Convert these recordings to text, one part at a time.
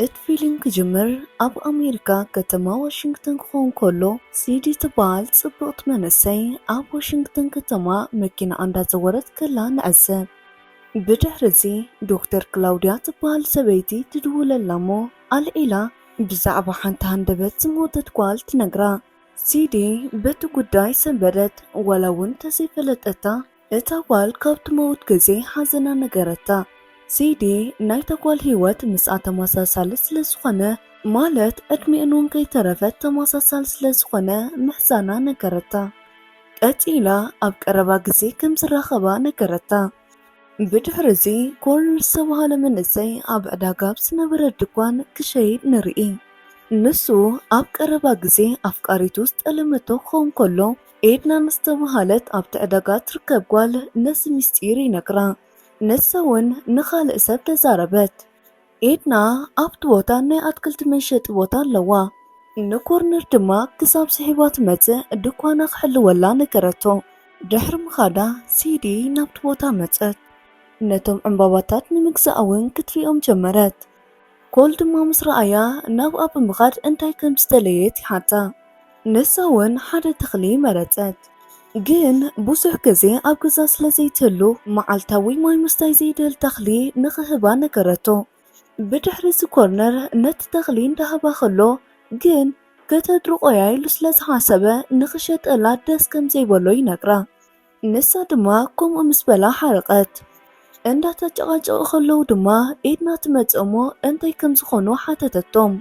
እቲ ፊልም ክጅምር ኣብ ኣሜሪካ ከተማ ዋሽንግተን ክኸውን ከሎ፣ ሲዲ ትበሃል ጽብቕቲ መንእሰይ ኣብ ዋሽንግተን ከተማ መኪና እንዳዘወረት ከላ ንዕዘብ። ብድሕሪ እዚ ዶክተር ክላውድያ ትበሃል ሰበይቲ ትድውለላ እሞ ኣልዒላ ብዛዕባ ሓንቲ ሃንደበት ዝሞተት ጓል ትነግራ። ሲዲ በቲ ጉዳይ ሰንበደት፣ ዋላ እውን ተዘይፈለጠታ እታ ጓል ካብ ትመውት ግዜ ሓዘና ነገረታ። ሲዲ ናይታ ጓል ህይወት ምስኣ ተመሳሳሊ ስለ ዝኾነ፣ ማለት ዕድሚኣን እውን ከይተረፈት ተመሳሳሊ ስለ ዝኾነ ምሕዛና ነገረታ። ቀጺላ ኣብ ቀረባ ግዜ ከም ዝራኸባ ነገረታ። ብድሕሪ እዚ ኮርነር ዝተባህለ መንእሰይ ኣብ ዕዳጋ ኣብ ዝነበረ ድኳን ክሸይድ ንርኢ። ንሱ ኣብ ቀረባ ግዜ ኣፍቃሪቱ ዝጠለመቶ ክኸውን ከሎ፣ ኤድና ንዝተባህለት ኣብቲ ዕዳጋ ትርከብ ጓል ነዚ ምስጢር ይነግራ። ንሳ እውን ንኻልእ ሰብ ተዛረበት። ኤድና ኣብቲ ቦታ ናይ ኣትክልቲ መሸጢ ቦታ ኣለዋ። ንኮርነር ድማ ክሳብ ስሒባ ትመጽእ ድኳና ክሕልወላ ነገረቶ። ድሕሪ ምኻዳ ሲዲ ናብቲ ቦታ መጸት። ነቶም ዕምባባታት ንምግዛእ እውን ክትሪኦም ጀመረት። ኮል ድማ ምስ ረኣያ ናብኣ ብምኻድ እንታይ ከም ዝተለየት ይሓታ። ንሳ እውን ሓደ ተኽሊ መረጸት። ግን ብዙሕ ግዜ ኣብ ገዛ ስለ ዘይትህሉ፣ መዓልታዊ ማይ ምስታይ ዘይደሊ ተኽሊ ንኽህባ ነገረቶ። ብድሕሪ እዚ ኮርነር ነቲ ተኽሊ እንዳሃባ ከሎ፣ ግን ከተድርቆያ ኢሉ ስለ ዝሓሰበ ንኽሸጠላ ደስ ከም ዘይበሎ ይነግራ። ንሳ ድማ ከምኡ ምስ በላ ሓረቐት። እንዳተጨቓጨቑ ከለዉ ድማ ኤድና ትመጽእ እሞ እንታይ ከም ዝኾኑ ሓተተቶም።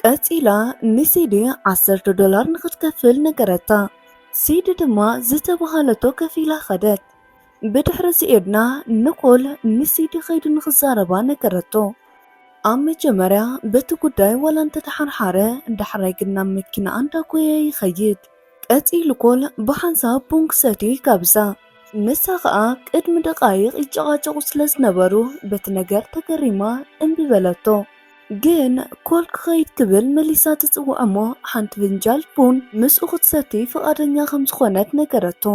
ቀጺላ ንሲዲ ዓሰርተ ዶላር ንኽትከፍል ነገረታ። ሲዲ ድማ ዝተባሃለቶ ከፊላ ኸደት። ብድሕሪ እዚ ኤድና ንኮል ንሲዲ ኸይዱ ንኽዛረባ ነገረቶ። ኣብ መጀመርያ በቲ ጉዳይ ዋላ እንተተሓርሓረ፣ ዳሕራይ ግን ናብ መኪና እንዳጎየ ይኸይድ። ቀጺሉ ኮል ብሓንሳብ ቡን ክሰትዩ ይጋብዛ። ንሳ ኸኣ ቅድሚ ደቓይቕ ይጨቓጨቑ ስለ ዝነበሩ በቲ ነገር ተገሪማ እምቢ በለቶ። ግን ኮል ክኸይድ ክብል መሊሳ ትጽውዖ እሞ ሓንቲ ፍንጃል ቡን ምስኡ ክትሰቲ ፍቓደኛ ከም ዝኾነት ነገረቶ።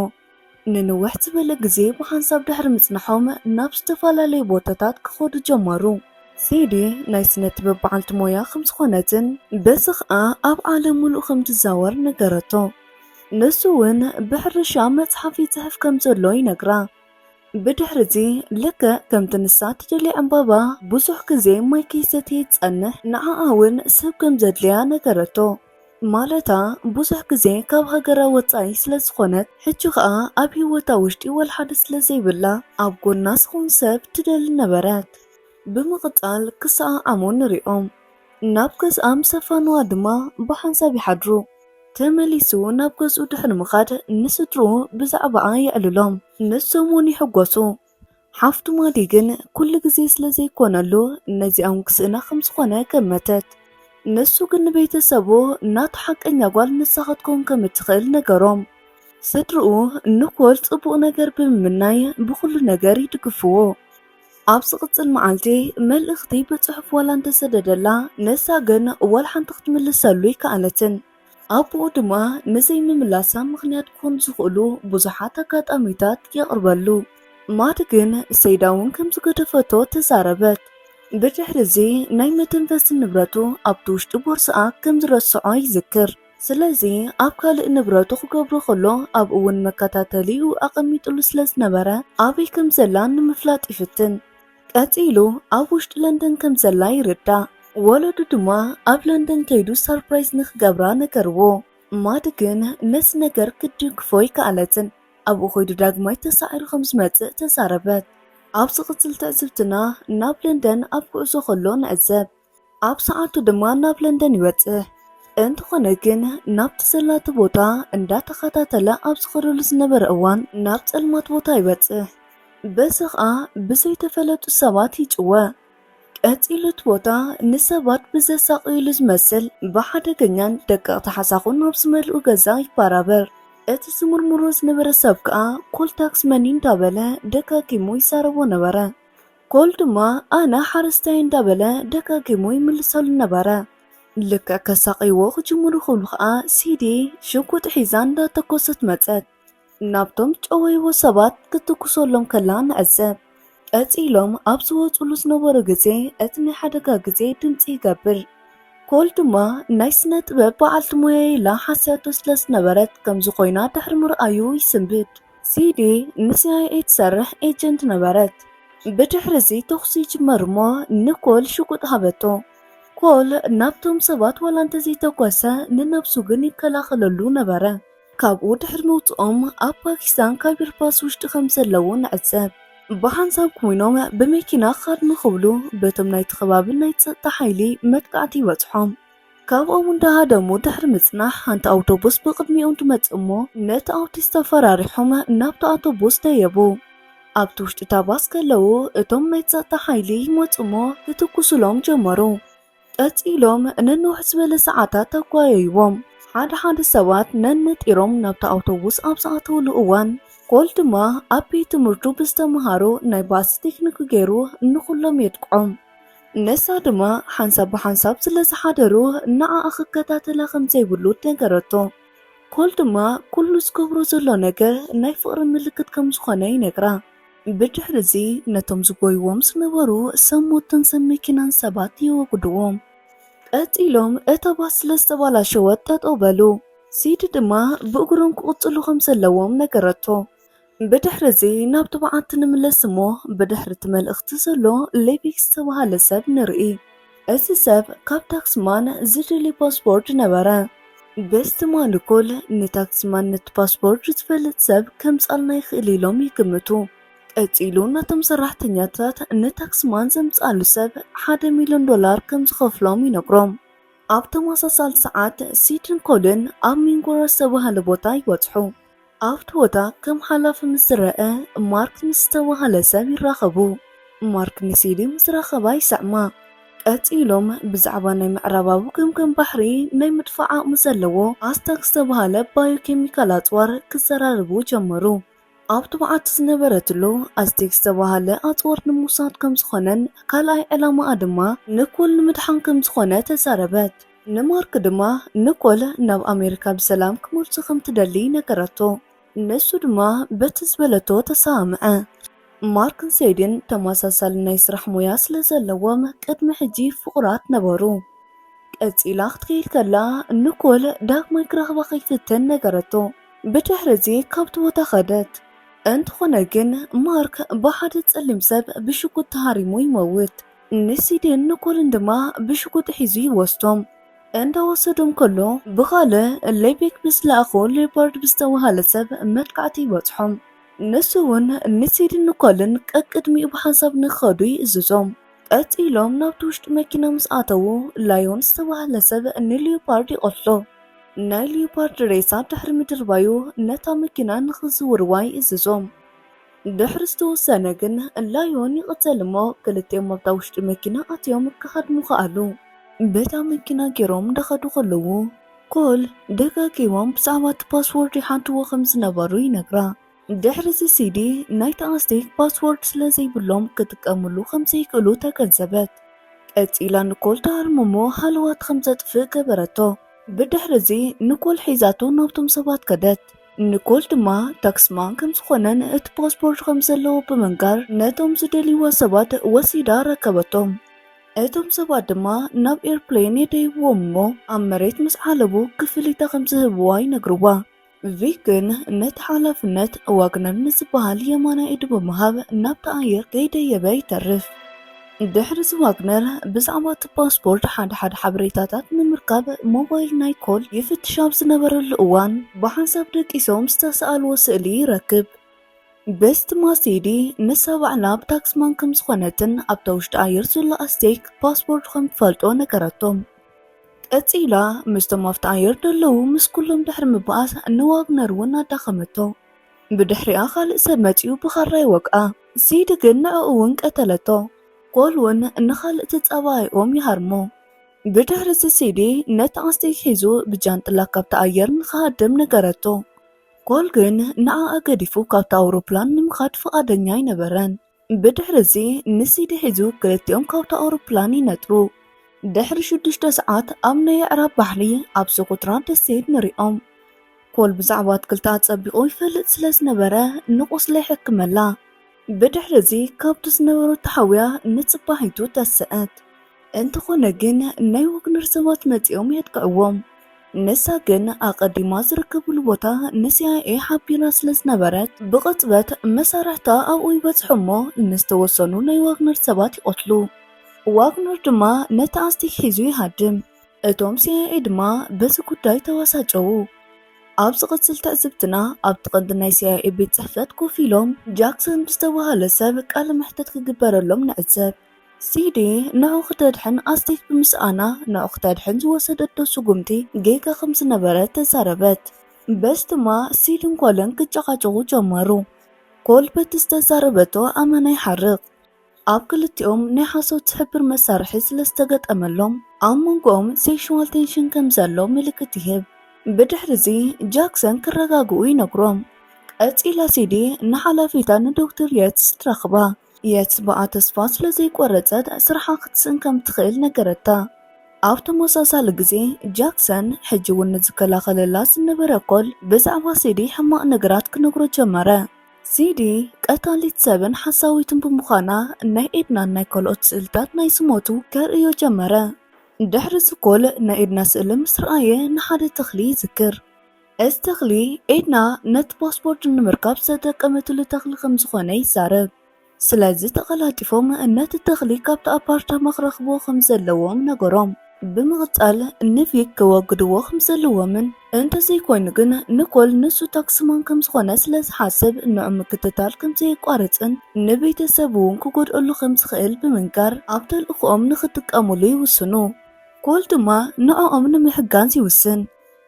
ንንውሕ ዝበለ ግዜ ብሓንሳብ ድሕሪ ምጽናሖም ናብ ዝተፈላለዩ ቦታታት ክኸዱ ጀመሩ። ሲዲ ናይ ስነ ጥበብ በዓልቲ ሞያ ከም ዝኾነትን በዚ ኸኣ ኣብ ዓለም ምሉእ ከም ትዛወር ነገረቶ። ንሱ እውን ብሕርሻ መጽሓፍ ይጽሕፍ ከም ዘሎ ይነግራ። ብድሕሪ እዚ ልክዕ ከምቲ ንሳ ትደልዮ ዕምባባ ብዙሕ ግዜ ማይ ከይሰተየት ትጸንሕ፣ ንዓኣ እውን ሰብ ከም ዘድልያ ነገረቶ። ማለታ ብዙሕ ግዜ ካብ ሃገራ ወጻኢ ስለ ዝኾነት፣ ሕጂ ኸኣ ኣብ ህይወታ ውሽጢ ወላ ሓደ ስለ ዘይብላ ኣብ ጎና ዝኾን ሰብ ትደሊ ነበረት። ብምቕጻል ክሰዓዓሙ ንሪኦም። ናብ ገዝኣ ምስ ኣፋነዋ ድማ ብሓንሳብ ይሓድሩ። ተመሊሱ ናብ ገዝኡ ድሕሪ ምኻድ ንስድርኡ ብዛዕባኣ የዕልሎም። ንሶም እውን ይሕጎሱ። ሓፍቱ ማዲ ግን ኩሉ ግዜ ስለ ዘይኮነሉ ነዚኣም ክስእና ከም ዝኾነ ገመተት። ንሱ ግን ንቤተሰቡ ናቱ ሓቀኛ ጓል ንሳ ክትከውን ከም እትኽእል ነገሮም። ስድርኡ ንኮል ጽቡቕ ነገር ብምምናይ ብኹሉ ነገር ይድግፍዎ። ኣብ ዝቕጽል መዓልቲ መልእኽቲ ብጽሑፍ ዋላ እንተሰደደላ፣ ንሳ ግን ዋላ ሓንቲ ክትምልሰሉ ኣይከኣለትን። ኣቦኡ ድማ ንዘይምምላሳ ምኽንያት ክኾኑ ዝኽእሉ ብዙሓት ኣጋጣሚታት የቕርበሉ። ማዲ ግን ሰይዳ እውን ከም ዝገደፈቶ ተዛረበት። ብድሕሪ እዚ ናይ መተንፈሲ ንብረቱ ኣብቲ ውሽጢ ቦርስኣ ከም ዝረስዖ ይዝክር። ስለዚ ኣብ ካልእ ንብረቱ ክገብሮ ከሎ ኣብኡ እውን መከታተሊኡ ኣቐሚጥሉ ስለ ዝነበረ ኣበይ ከም ዘላ ንምፍላጥ ይፍትን። ቀጺሉ ኣብ ውሽጢ ለንደን ከም ዘላ ይርዳእ። ወለዱ ድማ ኣብ ለንደን ከይዱ ሰርፕራይዝ ንኽገብራ ነገርዎ። ማዲ ግን ነዚ ነገር ክትድግፎ ኣይከኣለትን። ኣብኡ ከይዱ ዳግማይ ተሳዒሩ ከም ዝመጽእ ተዛረበት። ኣብ ዝቕጽል ትዕዝብትና ናብ ለንደን ኣብ ጉዕዞ ከሎ ንዕዘብ። ኣብ ሰዓቱ ድማ ናብ ለንደን ይበጽሕ። እንተኾነ ግን ናብቲ ዘላቶ ቦታ እንዳተኸታተለ ኣብ ዝኸደሉ ዝነበረ እዋን ናብ ጸልማት ቦታ ይበጽሕ። በዚ ኸኣ ብዘይተፈለጡ ሰባት ይጭወ። ቀጺሉ እቲ ቦታ ንሰባት ብዘሳቕዩሉ ዝመስል ብሓደገኛን ደቀቕቲ ሓሳኹን ኣብ ዝመልኡ ገዛ ይባራበር። እቲ ዝምርምሮ ዝነበረ ሰብ ከኣ ኮል ታክስ መኒ እንዳበለ ደጋጊሙ ይዛረቦ ነበረ። ኮል ድማ ኣነ ሓረስታይ እንዳበለ ደጋጊሙ ይምልሰሉ ነበረ። ልክዕ ከሳቕይዎ ክጅምሩ ክብሉ ከኣ ሲዲ ሽጉጥ ሒዛ እንዳተኮሰት መጸት። ናብቶም ጨወይዎ ሰባት ክትኩሰሎም ከላ ንዕዘብ። ቀጺሎም ኣብ ዝወጽሉ ዝነበሩ ግዜ፣ እቲ ናይ ሓደጋ ግዜ ድምጺ ይገብር። ኮል ድማ ናይ ስነ ጥበብ በዓልቲ ሞያ ኢላ ሓስያቶ ስለ ዝነበረት፣ ከምዚ ኮይና ድሕሪ ምርኣዩ ይስንብድ። ሲዲ ንሲኣይኤ ትሰርሕ ኤጀንት ነበረት። ብድሕሪ እዚ ተኹሲ ይጅመር እሞ፣ ንኮል ሽጉጥ ሃበቶ። ኮል ናብቶም ሰባት ዋላ እንተዘይተኮሰ፣ ንነብሱ ግን ይከላኸለሉ ነበረ። ካብኡ ድሕሪ ምውጽኦም፣ ኣብ ፓኪስታን ካቢር ፓስ ውሽጢ ከም ዘለዉ ንዕዘብ። ብሓንሳብ ኮይኖም ብመኪና ክኸድሙ ክብሉ፣ በቶም ናይቲ ከባቢ ናይ ጸጥታ ሓይሊ መጥቃዕቲ ይበጽሖም። ካብኦም እንዳሃደሙ ድሕሪ ምጽናሕ፣ ሓንቲ ኣውቶቡስ ብቕድሚኦም ትመጽእ እሞ፣ ነቲ ኣውቶቡስ ተፈራሪሖም ናብቲ ኣውቶቡስ ደየቡ። ኣብቲ ውሽጢ እታ ባስ ከለዉ፣ እቶም ናይ ጸጥታ ሓይሊ ይመጹ እሞ፣ ክትኩሱሎም ጀመሩ። ቀጺሎም ነንውሕ ዝበለ ሰዓታት ኣጓየይዎም። ሓደ ሓደ ሰባት ነንጢሮም ናብቲ ኣውቶቡስ ኣብ ዝኣተውሉ እዋን፣ ኮል ድማ ኣብ ቤት ትምህርቱ ብዝተምሃሮ ናይ ባስ ቴክኒክ ገይሩ ንኹሎም የጥቅዖም። ንሳ ድማ ሓንሳብ ብሓንሳብ ስለ ዝሓደሩ፣ ንዓኣ ክከታተላ ከም ዘይብሉ ነገረቶ። ኮል ድማ ኩሉ ዝገብሮ ዘሎ ነገር ናይ ፍቕሪ ምልክት ከም ዝኾነ ይነግራ። ብድሕሪ እዚ ነቶም ዝጎይዎም ዝነበሩ ሰብ ሞትን ሰብ መኪናን ሰባት የወግድዎም። ቀጺሎም እታ ባስ ስለ ዝተባላሸወት ጠጠው በሉ። ሲዲ ድማ ብእግሮም ክቕጽሉ ከም ዘለዎም ነገረቶ። ብድሕሪ እዚ ናብቲ በዓቲ ንምለስ እሞ ብድሕሪ እቲ መልእኽቲ ዘሎ ሌቪክ ዝተባህለ ሰብ ንርኢ። እዚ ሰብ ካብ ታክስማን ዝደሊ ፓስፖርት ነበረ። በስቲ ማንኮል ንታክስማን ነቲ ፓስፖርት ዝፈልጥ ሰብ ከምጻልና ይኽእል ኢሎም ይግምቱ። ቀጺሉ ነቶም ሰራሕተኛታት ንታክስማን ዘምጻሉ ሰብ ሓደ ሚልዮን ዶላር ከም ዝኸፍሎም ይነግሮም። ኣብ ተመሳሳሊ ሰዓት ሲድን ኮልን ኣብ ሚንጎራ ዝተባህለ ቦታ ይበጽሑ። ኣብቲ ቦታ ከም ሓላፊ ምስ ዝረአ ማርክ ምስ ዝተባህለ ሰብ ይራኸቡ። ማርክ ንሲዲ ምስ ረኸባ ይስዕማ። ቀጺሎም ብዛዕባ ናይ ምዕራባዊ ገምገም ባሕሪ ናይ ምድፋእ ዓቕሚ ዘለዎ ኣስታክ ዝተባህለ ባዮኬሚካል ኣጽዋር ክዘራረቡ ጀመሩ። ኣብቲ በዓቲ ዝነበረትሉ ኣስቴክ ዝተባህለ ኣጽዋር ንምውሳድ ከም ዝኾነን ካልኣይ ዕላማኣ ድማ ንኮል ንምድሓን ከም ዝኾነ ተዛረበት። ንማርክ ድማ ንኮል ናብ ኣሜሪካ ብሰላም ክመልሱ ከም ትደሊ ነገረቶ። ንሱ ድማ በቲ ዝበለቶ ተሰማምዐ። ማርክን ሴድን ተመሳሳሊ ናይ ስራሕ ሞያ ስለ ዘለዎም ቅድሚ ሕጂ ፍቑራት ነበሩ። ቀጺላ ክትከይድ ከላ ንኮል ዳግማይ ክረኽባ ከይፍትን ነገረቶ። ብድሕሪ እዚ ካብቲ ቦታ ኸደት። እንተኾነ ግን ማርክ ብሓደ ጸሊም ሰብ ብሽጉጥ ተሃሪሙ ይመውት። ንሲድን ንኮልን ድማ ብሽጉጥ ሒዙ ይወስዶም። እንዳወሰዶም ከሎ ብኻልእ ሌቤክ ብዝለኣኾ ሌፓርድ ብዝተባሃለ ሰብ መጥቃዕቲ ይበጽሖም። ንሱ እውን ንሲድን ንኮልን ቀቅድሚኡ ብሓንሳብ ንክኸዱ ይእዝዞም። ቀጺሎም ናብቲ ውሽጢ መኪና ምስ ኣተዉ ላዮን ዝተባህለ ሰብ ንሌፓርድ ይቐትሎ። ናይ ሌፓርድ ሬሳ ድሕሪ ምድርባዩ ነታ መኪና ንኽዝውርዋ ይእዝዞም። ድሕሪ ዝተወሰነ ግን ላዮን ይቕተል እሞ ክልቲኦም ኣብታ ውሽጢ መኪና ኣትዮም ክሃድሙ ከኣሉ። በታ መኪና ገይሮም እንዳኸዱ ከለዉ ኮል ደጋጊሞም ብዛዕባ እቲ ፓስወርድ ይሓትዎ ከም ዝነበሩ ይነግራ። ድሕሪ እዚ ሲዲ ናይቲ ኣስቴክ ፓስወርድ ስለ ዘይብሎም ክጥቀምሉ ከም ዘይክእሉ ተገንዘበት። ቀጺላ ንኮል ትሃርሞ እሞ ሃለዋት ከም ዘጥፍእ ገበረቶ። ብድሕሪ እዚ ንኮል ሒዛቶ ናብቶም ሰባት ከደት። ንኮል ድማ ታክስማን ከም ዝኾነን እቲ ፓስፖርት ከም ዘለዎ ብምንጋር ነቶም ዝደልይዋ ሰባት ወሲዳ ረከበቶም። እቶም ሰባት ድማ ናብ ኤርፕሌን የደይብዎም እሞ ኣብ መሬት ምስ ዓለቡ ክፍሊታ ከም ዝህብዋ ይነግርዋ። ቪክ ግን ነቲ ሓላፍነት ዋግነር ንዝበሃል የማናይ ኢዱ ብምሃብ ናብቲ ኣየር ከይደየበ ይተርፍ። ድሕሪ እዚ ዋግነር ብዛዕባ እቲ ፓስፖርት ሓደ ሓደ ሓበሬታታት ንምርካብ ሞባይል ናይ ኮል ይፍትሽ ኣብ ዝነበረሉ እዋን ብሓንሳብ ደቂሶም ዝተሰኣልዎ ስእሊ ይረክብ። በስቲ ማሲዲ ንሳ ባዕላ ብታክስማን ከም ዝኾነትን ኣብታ ውሽጢ ኣየር ዘሎ ኣስቴክ ፓስፖርት ከም ትፈልጦ ነገረቶም። ቀጺላ ምስቶም ኣብቲ ኣየር ዘለዉ ምስ ኩሎም ድሕሪ ምብኣስ ንዋግነር እውን ኣዳኸመቶ። ብድሕሪኣ ካልእ ሰብ መጺኡ ብኻራ ይወግኣ። ሲዲ ግን ንዕኡ እውን ቀተለቶ። ኮል እውን ንኻልእ ተጻባኢኦም ይሃርሞ። ብድሕሪ እዚ ሲዲ ነቲ ኣስቴክ ሒዙ ብጃንጥላ ካብቲ ኣየር ንኽሃድም ነገረቶ። ኮል ግን ንዓኣ ገዲፉ ካብቲ ኣውሮፕላን ንምኻድ ፍቓደኛ ኣይነበረን። ብድሕሪ እዚ ንሲዲ ሒዙ ክልቲኦም ካብቲ ኣውሮፕላን ይነጥሩ። ድሕሪ ሽዱሽተ ሰዓት ኣብ ናይ ኣዕራብ ባሕሪ ኣብ ሶኮትራ ደሴት ንሪኦም። ኮል ብዛዕባ ኣትክልቲ ኣጸቢቑ ይፈልጥ ስለ ዝነበረ ንቁስላ ይሕክመላ። ብድሕሪ እዚ ካብቲ ዝነበሮ ተሓውያ ንጽባሒቱ ተስአት። እንተኾነ ግን ናይ ዋግነር ሰባት መጺኦም የጥቅዕዎም። ንሳ ግን ኣቐዲማ ዝርከብሉ ቦታ ንሲኣይኤ ሓቢራ ስለ ዝነበረት ብቕጽበት መሳርሕታ ኣብኡ ይበጽሑ እሞ ንዝተወሰኑ ናይ ዋግነር ሰባት ይቐትሉ። ዋግነር ድማ ነቲ ኣስቴክ ሒዙ ይሃድም። እቶም ሲኣይኤ ድማ በዚ ጉዳይ ተዋሳጨዉ። ኣብ ዝቕጽል ትዕዝብትና ኣብቲ ቀንዲ ናይ ሲኣይኤ ቤት ጽሕፈት ኮፍ ኢሎም ጃክሰን ብዝተባህለ ሰብ ቃለ መሕተት ክግበረሎም ንዕዘብ። ሲዲ ንዑ ክተድሕን ኣስቴክ ብምስኣና ንዑ ክተድሕን ዝወሰደቶ ስጉምቲ ጌጋ ከም ዝነበረ ተዛረበት። በዚ ድማ ሲድን ኮልን ክጨቓጨቑ ጀመሩ። ኮል በቲ ዝተዛረበቶ ኣመና ይሓርቕ። ኣብ ክልቲኦም ናይ ሓሶት ዝሕብር መሳርሒ ስለ ዝተገጠመሎም ኣብ መንጎኦም ሴክሹዋል ቴንሽን ከም ዘሎ ምልክት ይህብ። ብድሕሪ እዚ ጃክሰን ክረጋግኡ ይነግሮም። ቀጺላ ሲዲ ንሓላፊታ ንዶክተር የትስ ትረኽባ። የትስ ብኣ ተስፋ ስለ ዘይቆረጸት ስርሓ ክትስእን ከም ትኽእል ነገረታ። ኣብ ተመሳሳሊ ግዜ ጃክሰን ሕጂ እውን ንዝከላኸለላ ዝነበረ ኮል ብዛዕባ ሲዲ ሕማቕ ነገራት ክነግሮ ጀመረ። ሲዲ ቀታሊት ሰብን ሓሳዊትን ብምዃና ናይ ኤድናን ናይ ካልኦት ስእልታት ናይ ዝሞቱ ከርእዮ ጀመረ። ድሕሪ እዚ ኮል ናይ ኤድና ስእሊ ምስ ረኣየ ንሓደ ተኽሊ ይዝክር። እዚ ተኽሊ ኤድና ነቲ ፓስፖርት ንምርካብ ዝተጠቀመትሉ ተኽሊ ከም ዝኾነ ይዛረብ። ስለዚ ተቐላጢፎም ነቲ ተኽሊ ካብቲ ኣፓርታማ ክረኽብዎ ከም ዘለዎም ነገሮም። ብምቕጻል ንቪክ ከወግድዎ ከም ዘለዎምን እንተዘይኮይኑ ግን ንኮል ንሱ ታክስማን ከም ዝኾነ ስለ ዝሓስብ ንዑ ምክትታል ከም ዘየቋርጽን ንቤተሰቡ እውን ክጎድኣሉ ከም ዝኽእል ብምንጋር ኣብ ተልእኾኦም ንኽጥቀሙሉ ይውስኑ። ኮል ድማ ንዕኦም ንምሕጋዝ ይውስን።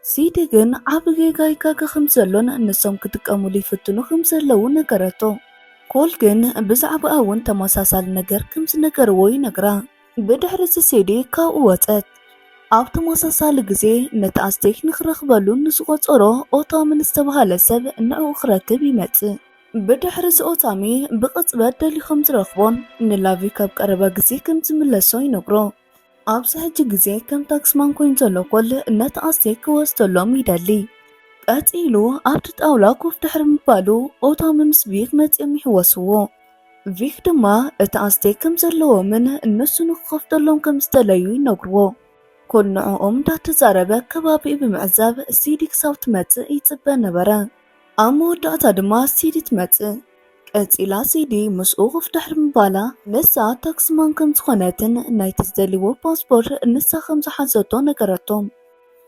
ሲዲ ግን ዓቢ ጌጋ ይጋገ ከም ዘሎን ንሶም ክጥቀሙሉ ይፍትኑ ከም ዘለዉ ነገረቶ። ኮል ግን ብዛዕባኣ እውን ተመሳሳሊ ነገር ከም ዝነገርዎ ይነግራ። ብድሕሪ እዚ ሲዲ ካብኡ ወጸት። ኣብ ተመሳሳሊ ግዜ ነቲ ኣስቴክ ንኽረኽበሉ ንዝቖጸሮ ኦታሚ ንዝተባህለ ሰብ ንዕኡ ክረክብ ይመጽእ። ብድሕሪ እዚ ኦታሚ ብቕጽበት ደልዩ ከም ዝረኽቦን ንላቪክ ኣብ ቀረባ ግዜ ከም ዝምለሶ ይነግሮ። ኣብዚ ሕጂ ግዜ ከም ታክስማን ኮይኑ ዘሎ ኮል ነቲ ኣስቴክ ክወስደሎም ይደሊ። ቀጺሉ ኣብቲ ጣውላ ኮፍ ድሕሪ ምባሉ ኦታሚ ምስ ቪክ መጺኦም ይሕወስዎ። ቪክ ድማ እቲ ኣስቴክ ከም ዘለዎምን ንሱ ንክኸፍተሎም ከም ዝደለዩ ይነግርዎ። ኮል ንዕኦም እንዳተዛረበ ከባቢኡ ብምዕዛብ ሲዲ ክሳብ ትመጽእ ይጽበ ነበረ። ኣብ መወዳእታ ድማ ሲዲ ትመጽእ። ቀጺላ ሲዲ ምስኡ ኮፍ ድሕሪ ምባላ ንሳ ታክስማን ከም ዝኾነትን ናይቲ ዝደልይዎ ፓስፖርት ንሳ ከም ዝሓዘቶ ነገረቶም።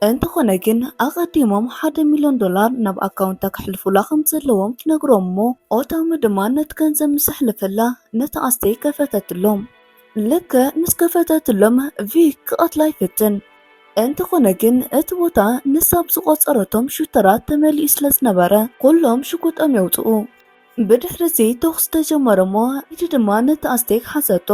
እንተኾነ ግን ኣቐዲሞም ሓደ ሚልዮን ዶላር ናብ ኣካውንታ ከሕልፉላ ከም ዘለዎም ትነግሮም እሞ ኦታሚ ድማ ነቲ ገንዘብ ምስ ኣሕለፈላ ነቲ ኣስቴክ ከፈተትሎም። ልክዕ ምስ ከፈተትሎም ቪክ ክቐትላ ይፍትን። እንተኾነ ግን እቲ ቦታ ንሳ ብዝቖጸረቶም ሹተራት ተመሊኡ ስለ ዝነበረ ኩሎም ሽጉጦም የውጽኡ። ብድሕሪ እዚ ተኹሲ ተጀመረ እሞ ኢዲ ድማ ነቲ ኣስቴክ ሓዘቶ።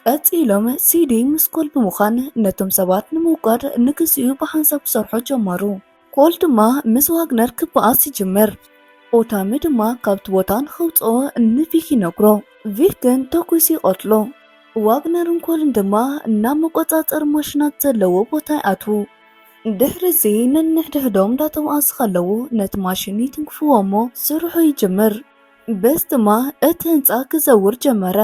ቀጺሎም ሲዲ ምስ ኮል ብምዃን ነቶም ሰባት ንምውጋድ ንግዚኡ ብሓንሳብ ክሰርሑ ጀመሩ። ኮል ድማ ምስ ዋግነር ክበኣስ ይጅምር። ኦታሚ ድማ ካብቲ ቦታ ንኸውጽኦ ንቪክ ይነግሮ። ቪክ ግን ተኲሱ ይቐትሎ። ዋግነርን ኮልን ድማ ናብ መቆጻጸሪ ማሽናት ዘለዎ ቦታ ይኣትዉ። ድሕሪ እዚ ነንሕድሕዶም እንዳተባኣሱ ከለዉ ነቲ ማሽን ይትንክፍዎ እሞ ስርሑ ይጅምር። በዚ ድማ እቲ ህንጻ ክዘውር ጀመረ።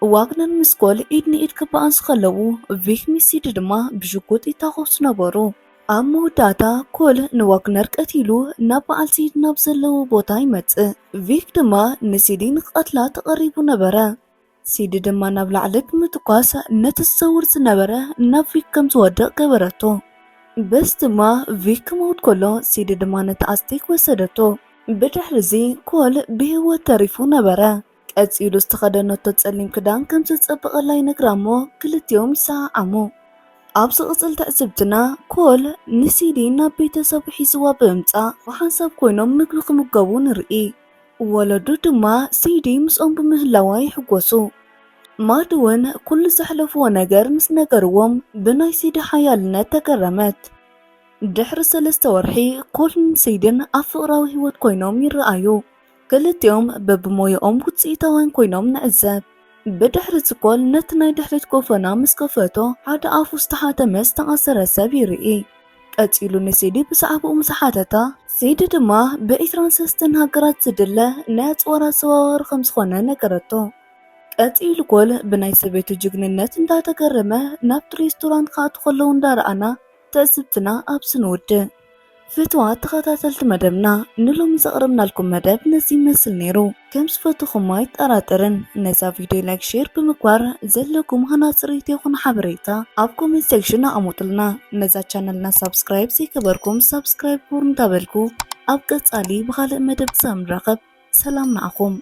ዋግነር ምስ ኮል ኢድ ንኢድ ክበኣሱ ከለዉ ቪክ ምስ ሲዲ ድማ ብሽጉጥ ይታኾሱ ነበሩ። ኣብ መወዳእታ ኮል ንዋግነር ቀቲሉ ናብ በዓል ሲዲ ናብ ዘለዎ ቦታ ይመጽእ። ቪክ ድማ ንሲዲ ንክቐትላ ተቐሪቡ ነበረ። ሲዲ ድማ ናብ ላዕሊ ብምትኳስ ነቲ ዝዘውር ዝነበረ ናብ ቪክ ከም ዝወድቕ ገበረቶ። በዚ ድማ ቪክ ክመውት ከሎ ሲዲ ድማ ነቲ ኣስቴክ ወሰደቶ። ብድሕሪ እዚ ኮል ብህይወት ተሪፉ ነበረ። ቀጺሉ ዝተኸደነቶ ጸሊም ክዳን ከም ዘጸበቐላ ይነግራ እሞ ክልቲኦም ይሰዓዓሙ። ኣብ ዝቕጽል ትዕዝብትና ኮል ንሲዲ ናብ ቤተሰቡ ሒዝዋ ብምምጻእ ብሓንሳብ ኮይኖም ምግቢ ክምገቡ ንርኢ። ወለዱ ድማ ሲዲ ምስኦም ብምህላዋ ይሕጎሱ። ማድ እውን ኩሉ ዘሕለፍዎ ነገር ምስ ነገርዎም ብናይ ሲዲ ሓያልነት ተገረመት። ድሕሪ ሰለስተ ወርሒ ኮልን ሲድን ኣብ ፍቕራዊ ህይወት ኮይኖም ይረኣዩ። ክልቲኦም በብሞያኦም ውጽኢታውያን ኮይኖም ንዕዘብ። ብድሕሪ እዚ ኮል ነቲ ናይ ድሕሪት ጎፈና ምስ ከፈቶ ሓደ ኣፉ ዝተሓተመ ዝተኣሰረ ሰብ ይርኢ። ቀጺሉ ንሴዲ ብዛዕባኡ ምስ ሓተታ፣ ሴዲ ድማ ብ ዕስራን ሰለስተን ሃገራት ዝድለ ናይ ኣጽዋር ኣዘዋዋሪ ከም ዝኾነ ነገረቶ። ቀጺሉ ኮል ብናይ ሰበይቱ ጅግንነት እንዳተገረመ ናብቲ ሬስቶራንት ክኣቱ ከለዉ እንዳረኣና ትዕዝብትና ኣብዚ ንውድእ። ፍትዋት ተኸታተልቲ መደብና፣ ንሎሚ ዘቕረብናልኩም መደብ ነዚ ይመስል ነይሩ። ከም ዝፈትኹም ኣይጠራጠርን። ነዛ ቪድዮ ላይክ፣ ሼር ብምግባር ዘለኩም ሃናጺ ርእይቶ ይኹን ሓበሬታ ኣብ ኮሜንት ሴክሽን ኣቐምጡልና። ነዛ ቻነልና ሳብስክራይብ ዘይገበርኩም ሳብስክራይብ ግበሩ እንዳበልኩ ኣብ ቀጻሊ ብኻልእ መደብ ክሳብ ንራኸብ ሰላም ንዓኹም።